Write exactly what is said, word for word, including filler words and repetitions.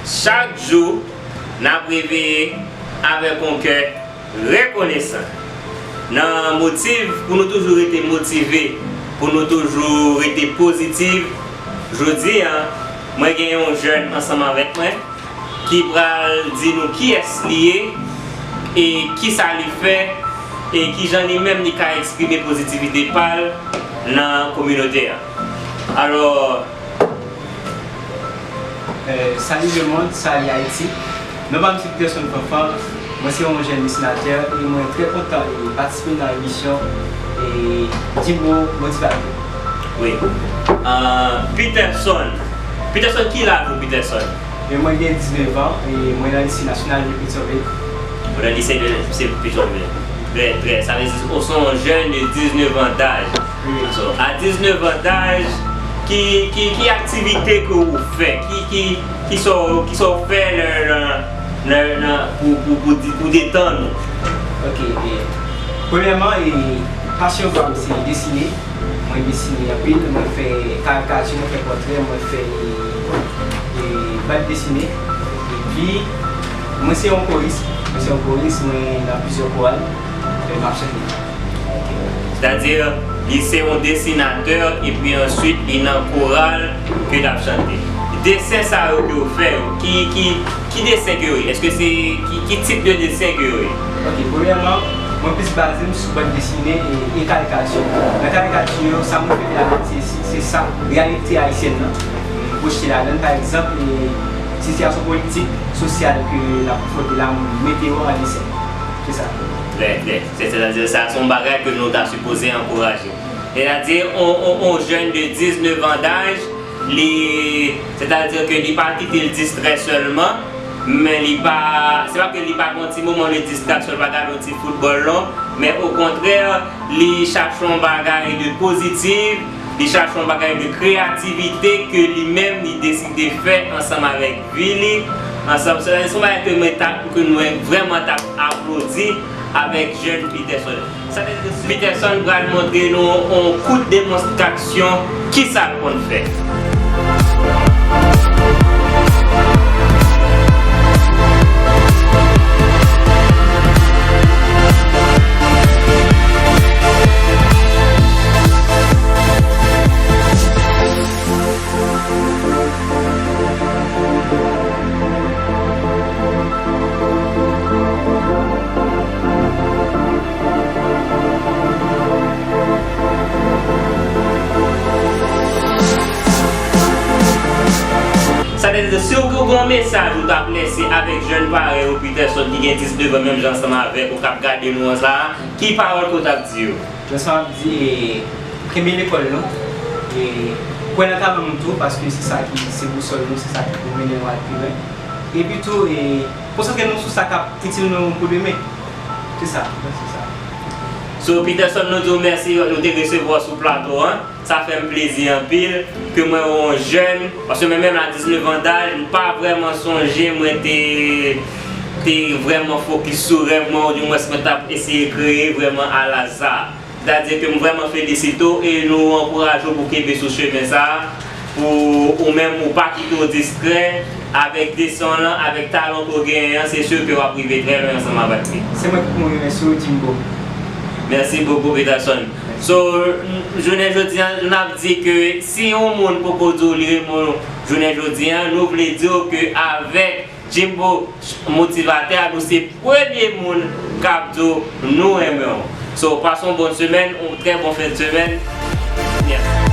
Chak jou, n ap reveye avèk yon kè rekonesan. Nan motiv pou nou toujou rete motive, pou nou toujou rete pozitif, jodi a, mwen gen yon jèn ansanm avèk mwen ki pral di nou kiyès li ye e kisa li fè e kijan li menm li ka eksprime pozitivite pa l nan kominote a. Alò, Eh, salut le monde, salut Haïti. Non pa m se Peterson Fanfan, mwen se yon jèn desinatè e mwen trè kontan e patisipe nan emisyon e Jimbo Motivatè. Wi. Ah, Peterson. Peterson, ki laj ou, Peterson? E mwen gen diznèf an e mwen nan lise nasyonal de Petyonvil. Ou nan lise de se Petyonvil. Trè, trè. Sa vle di ou se yon jèn de diznèf an daj. So, a diznèf an daj, ki, ki, ki aktivite ke ou fè? Ki, ki, ki sa w, ki sa w fè nan, nan, nan, nan, pou, pou, pou, di- pou detann ou? Ok, e, premyèman, e, pasyon pa m se desine. Mwen desine anpil, mwen fè karikati, mwen fè pòtrè, mwen fè e, e, band desine. Epi, mwen se yon koris, mwen se yon koris, mwen nan plizyè koral, e, m ap chante. Sètadi, li se yon desinatè epi answit li nan koral ke l ap chante. Desen sa yo ke w fè yo, ki, ki, ki desen ke yo ye? Èske se, ki, ki tip de desen ke yo ye? Ok, premyèman, mwen plis baze m sou band desine e, e karikati. Nan karikati yo, sa mwen fè la, se, se, se sa, reyalite ayisyèn nan. M pwojte ladan l, pa egzanp, e, sitiyasyon politik, sosyal ke n ap konfwonte la, m mete yo an desen. Se sa. Trè, trè. Se, sètadi sa, se yon bagay ke nou ta sipoze ankouraje. Sètadi, on, on, on jèn de diznèf an daj, li, sètadi ke li pa kite l distrè sèlman, men li pa, se pa ke li pa gen yon ti moman de distraksyon, li pa gade yon ti foutbòl non, men okontrè, li chache yon bagay de pozitif, li chache yon bagay de kreyativite ke li menm li deside fè ansanm avèk vi li, ansanm, se, se yon bagay ke mwen ta, ke mwen vrèman t ap aplodi avèk jèn Peterson. Peterson pral montre nou yon kout demonstraksyon kisa l konn fè. Sa vle di, si w gen yon mesaj ou t ap lese avèk jèn parèy ou Peterson ki gen diznèf an menm jan ansanm avèk ou k ap gade nou an sa a, ki pawòl ke w t ap di yo? Mwen sa m ap di, e, kenbe lekòl nou, e, kwè nan talan nou tou, paske se sa ki, se bousòl nou, se sa ki pou mennen nou al pi lwen. Epi tou, e, konsantre nou sou sa k ap itil nou pou demen. Se sa, se sa. So, Peterson, nou di w mèsi, nou te resevwa w sou plato a. Sa fè m plezi anpil ke mwen wè yon jèn, paske mwen menm a diznèf an daj, m pa vrèman sonje mwen te, te vrèman fokis sou rèv mwen, oudimwens mwen t ap eseye kreye vrèman alaza. Sètadi ke m vrèman felisite w e nou ankouraje w pou kenbe sou chemen sa a, pou ou menm ou pa kite w distrè avèk desen w lan, avèk talan ke w genyen an, se si ke w ap rive trè lwen ansanm avèk li. Se mwen ki pou remèsye w, Jimbo. Mèsi bokou, Peterson. So, jounen jodi a, n ap di ke si yon moun poko di w li renmen w jounen jodi a, nou vle di w ke avèk Jimbo Motivatè a, nou se premye moun k ap di w nou renmen w. So, pase yon bòn semèn, yon trè bon fen de semèn. Yes.